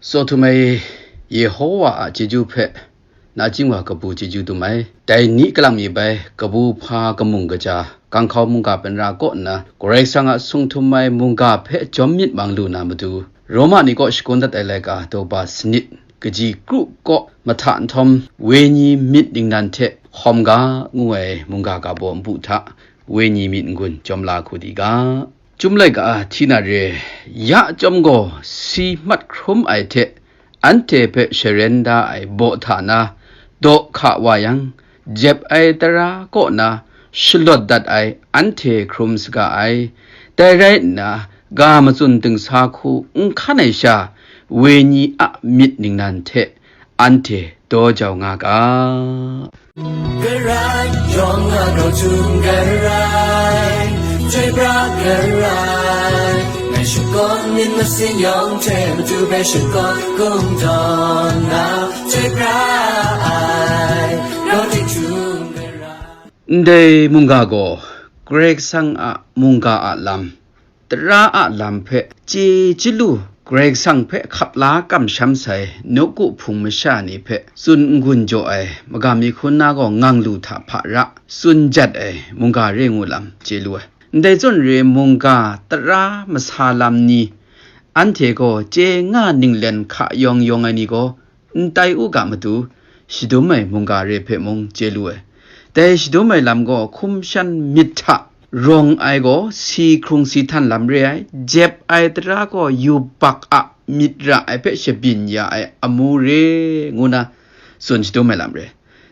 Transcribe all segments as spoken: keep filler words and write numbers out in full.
Tsaw htum ai Yehowa a chyeju hpe nachying wa kabu chyeju dum ai. Dai ni kalang mi bai kabu hpa kamung kaja, ganghkau mungga hpe nra kaw nna, Karai Kasang a sung htum ai mungga hpe jawm myit mang lu na matu, Roma ni kaw shakawn dat ai laika daw ba sanit, kaji kru kaw mahta nhtawm, wenyi myit ningnan hte hkawm ga ngu ai mungga ga baw npu hta, wenyi myit n-gun jawm la hku di ga. Chyum laika hti na re, ya chyawm gaw si mat hkrum ai hte anhte hpe sharen da ai baw hta na daw hka wa yang, jep ai tara kaw na shalawt dat ai anhte hkrum saga ai. Dai rai nna, ga matsun dingsa hku n hkan ai sha, wenyi a myit ningnan hte anhte daw jau nga ga. Karai, yawng a grau htum karai, chyoi pra karai, ngai shakawn myit masin yawng hte matu bai shakawn kungdawn na, chyoi pra ai, grau htum karai. Ndai mungga gaw, Karai Kasang a mungga a lam, tara a lam hpe chye chyalu, Karai Kasang hpe hkap la kamsham sai nawku hpung masha ni hpe tsun n-gun jaw ai magam mi hkun na gaw ngang lu hta hpa ra tsun jat ai mungga re ngu lam chye lu ai. Ndai zawn re mungga tara masa lam ni, anhte gaw chye nga ninglen hka yawng yawng ai ni gaw, n tai u ga matu, shadum ai mungga re hpe mung chye lu ai. Dai shadum ai lam gaw hkum shan myit hta rawng ai gaw si hkrung si htan lam re ai, jep ai tara gaw yubak a myit ra ai hpe shabyin ya ai amu re, ngu na tsun shadum ai lam re.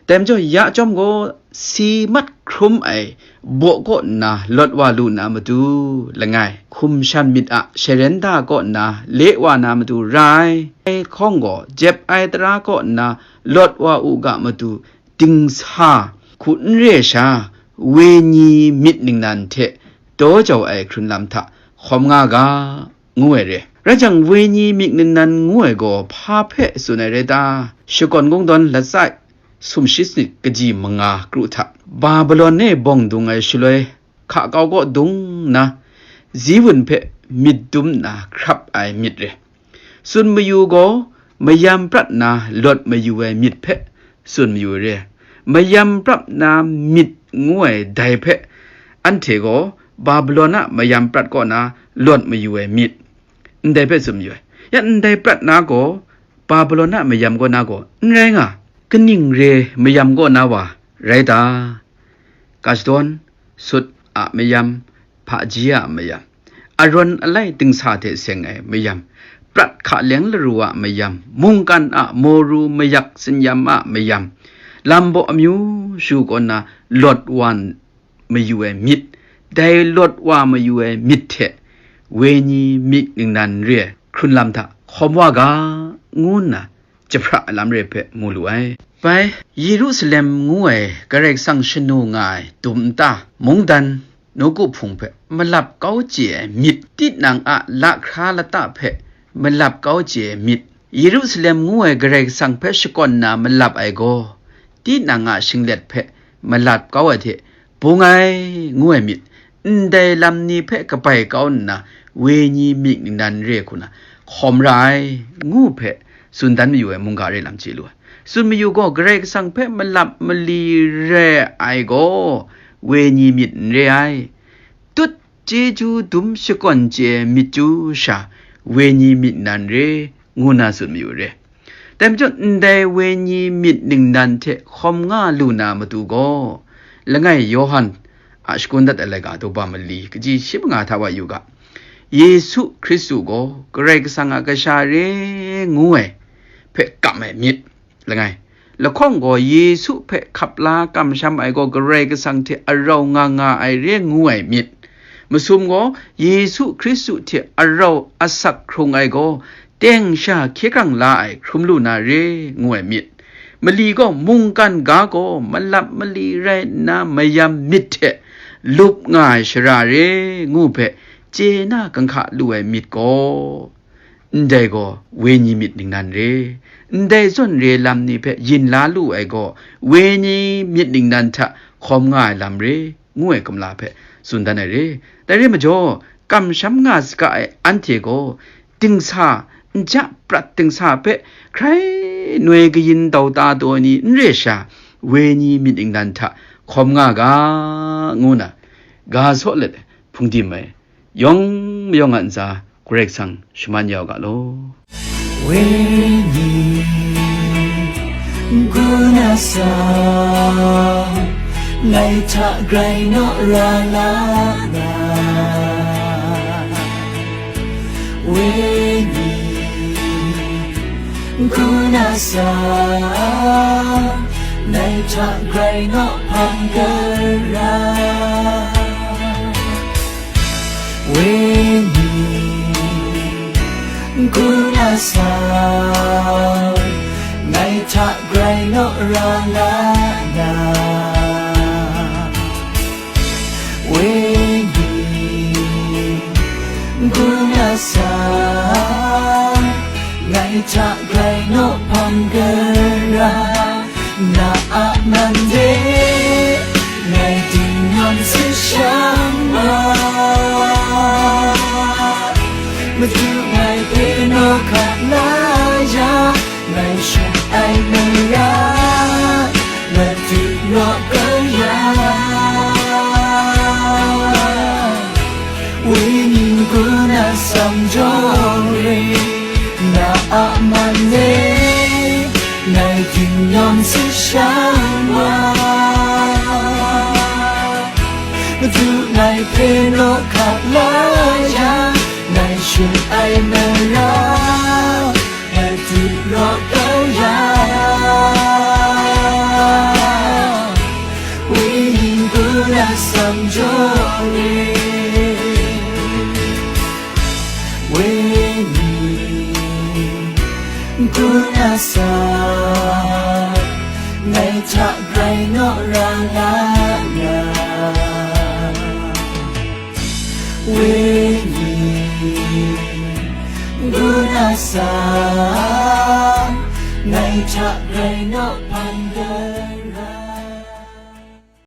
Dai majaw, ya chyawm gaw si mat hkrum ai baw kaw nna lawt wa lu na matu langai, hkum shan myit a sharen da kaw nna le wa na matu ra ai. Dai hkawng gaw, jep ai tara kaw nna lawt wa u ga matu, dingsa hku n re sha, wenyi myit ningnan hte daw jau ai hkrun lam hta hkawm nga ga, ngu ai re. Rai jang, wenyi myit ningnan ngu ai gaw hpa hpe tsun ai rai ta? Shakawn Kungdawn Latsa sumshi sanit kaji manga kru hta, Babilon e bawng dung ai shaloi, hka kau kaw dung nna, Ziwun hpe myit dum nna hkrap ai myit re. Tsun mayu gaw, mayam prat na lawt mayu ai myit hpe tsun mayu re. Mayam prat na myit ngu ai dai hpe, anhte gaw Babilon a mayam prat kaw na lawt mayu ai myit, ndai hpe tsun mayu ai. Ya ndai prat na gaw, Babilon a mayam kaw na gaw n rai nga, kaning re mayam kaw na wa rai ta? Kashdawn, Sut a mayam, hpaji a mayam, arawn alai dingsa hte seng ai mayam, prat hka leng laru a mayam, mungkan a moru mayak tsinyam a mayam, lambaw amyu shu kaw na lawt wa mayu ai myit, dai lawt wa mayu ai myit hte wenyi myit ningnan re ai hkrun lam hta hkawm wa ga, ngu nna jahpra ai lam re hpe mu lu ai. Bai, Yerusalem ngu ai Karai Kasang shanu nga ai dum nta, mungdan, nawku hpung hpe malap kau chye ai myit, tinang a lahkra lata hpe malap kau chye ai myit, Yerusalem ngu ai Karai Kasang hpe shakawn na malap ai gaw, tinang a shinglet hpe malap kau ai hte bung ai, ngu ai myit, ndai lam ni hpe kabai kau nna, wenyi myit ningnan re hku na hkawm ra ai, ngu hpe tsun dan mayu ai mungga re lam chye lu ai. Tsun mayu gaw, Karai Kasang hpe malap mali re ai gaw, wenyi myit n re ai. Tut chyeju dum shakawn chye ai myit chyu sha, wenyi myit nan re, ngu na tsun mayu re. Dai majaw, ndai wenyi myit ningnan hte hkawm nga lu na matu gaw, langai Yawhan a shakun dat ai laika daw ba mali, kaji shi manga hta wa yu ga, Yesu Hkristu gaw Karai Kasang a Kasha re ngu ai hpe kam ai myit, langai, lahkawng gaw Yesu hpe hkap la kamsham ai gaw Karai Kasang hte arau nga nga ai re ngu ai myit, masum gaw Yesu Hkristu hte arau asak hkrung ai gaw teng sha hkye hkrang la ai hkrum lu na re ngu ai myit, mali gaw mungkan ga gaw malap mali rai nna mayam myit hte lup nga ai shara re ngu hpe chye na kanhka lu ai myit gaw, ndai gaw wenyi myit ningnan re, ndai zawn re lam ni hpe yin la lu ai gaw, wenyi myit ningnan hta hkawm nga ai lam re, ngu ai kumla hpe tsun dan ai re. Dai re majaw, kamsham nga saga ai anhte gaw, dingsa n ja prat dingsa hpe hkrai noi kayin dau ta taw ni n re sha, wenyi myit ningdan hta hkawm nga ga, ngu na ga saw let hpungdim ai yawng mayawng a ntsa Karai Kasang shaman yau ga law. Wenyi n gu na sa, ngai hta grai naw ra la na. Wenyi n gu na sa, ngai hta grai naw hpang gara. Wenyi n gu na sa, ngai hta grai naw ra nga na. Wenyi n gu na sa, ngai hta grai naw hpang gara. Na a man de, ngai dingnawn tsit shang wa, Madu ngai hpe naw hkap la ya, ngai shut ai mara, Madu raw kau ya. Wenyi n gu na sam jaw re, na a man e, ngai dingnawn tsit shang wa, Madu ngai hpe naw hkap la ya, ngai shut ai mara, Madu raw kau ya. Wenyi n gu na sam jaw re, wenyi n gu na sa, ngai hta grai naw ra nga ya. Wenyi n gu na sa, ngai hta grai naw hpang ga.